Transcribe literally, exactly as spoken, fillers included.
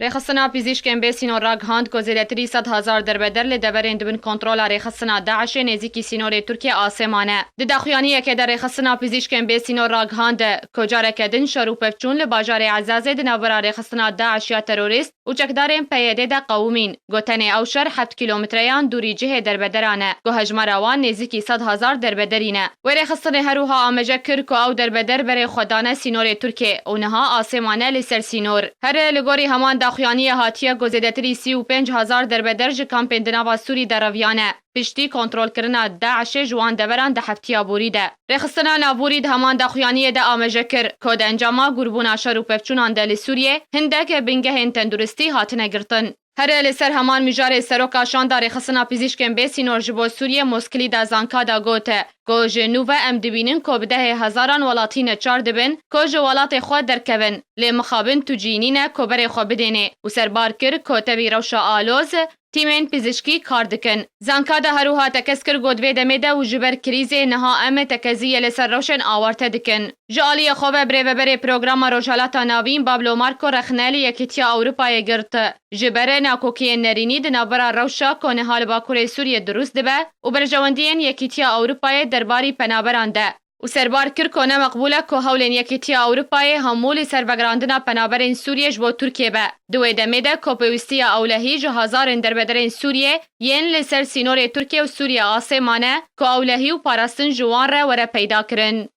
Rêxistina pizîşkên bê sînor ragihand ku zêdetirî sed hezar derbeder li deverên di bin kontrola rêxistina DAIŞê nêzîkî sînorê Tirkiye asê mane. Di daxuyaniyekê de rêxistina pizîşkên bê sînor ragihand ku careke din şer û pevçûn li bajarê Ezazê di navbera rêxistina DAIŞ ya terorîst û çekdarên PYDê de qewimîn, ku tenê ew şer heft kîlometreyan dûrî cihê derbederan e, ku hejmara wan nêzîkî sed hezar derbederî ne. Wê rêxistinê her wiha amaje kir ku ew derbeder berê xwe dane sînorê Tirkiyê û niha asê mane li ser sînor. Here li gorî heman daxuyaniyê hatiye ku zêdetirî sî û pênc hezar derbeder ji kampên di nava Sûrî de reviyane, piştî kontrolkirina DAIŞê ji wan deveran di heftiya borî de. Rêxistina navborî di heman daxuyaniyê de amaje kir ku di encama gurbûna şer û pevçûnan de li Sûriyê hindek bingehên tenduristî hatine girtin. Here li ser heman mijarê seroka şanda rêxistina pizîşkên bê sînor ji bo Sûriyê Moskilîda Zankada got ku ji nû ve em dibînin ku bi dehê hezaran welatî neçar dibin ku ji welatê xwe derkevin, lê mixabin tu cî nîne ku berê xwe bidênê û serbar kir ku tevî rewşa aloz tîmên pizîşkî kar dikin. Zankada her wiha tekez kir ku di vê demê de û ji ber krîzê niha em tekeziyê li ser rewşên awarte dikin. Ji aliyê xwe ve birêveberê Programa Rojhelata Navîn Pablo Marco rexne li Yekîtiya Ewropayê girt. Ji ber nakokiyên nerînî di navbera rewşa ku niha li Bakurê Sûriyê dirust dibe û berjewendiyên Yekîtiya Ewropayê derbarî penaberan de û serbar kir ku ne meqbûl e ku hewlên Yekîtiya Ewropayê hemû li ser vegerandina penaberên Sûriyê ji bo Tirkiyê be. Di wê demê de ku pêwîstiya ewlehî ji hezarên derbederên Sûriyê yên li ser sînorê Tirkiye û Sûriye asê mane ku ewlehî û parastin ji wan re were peyda kirin.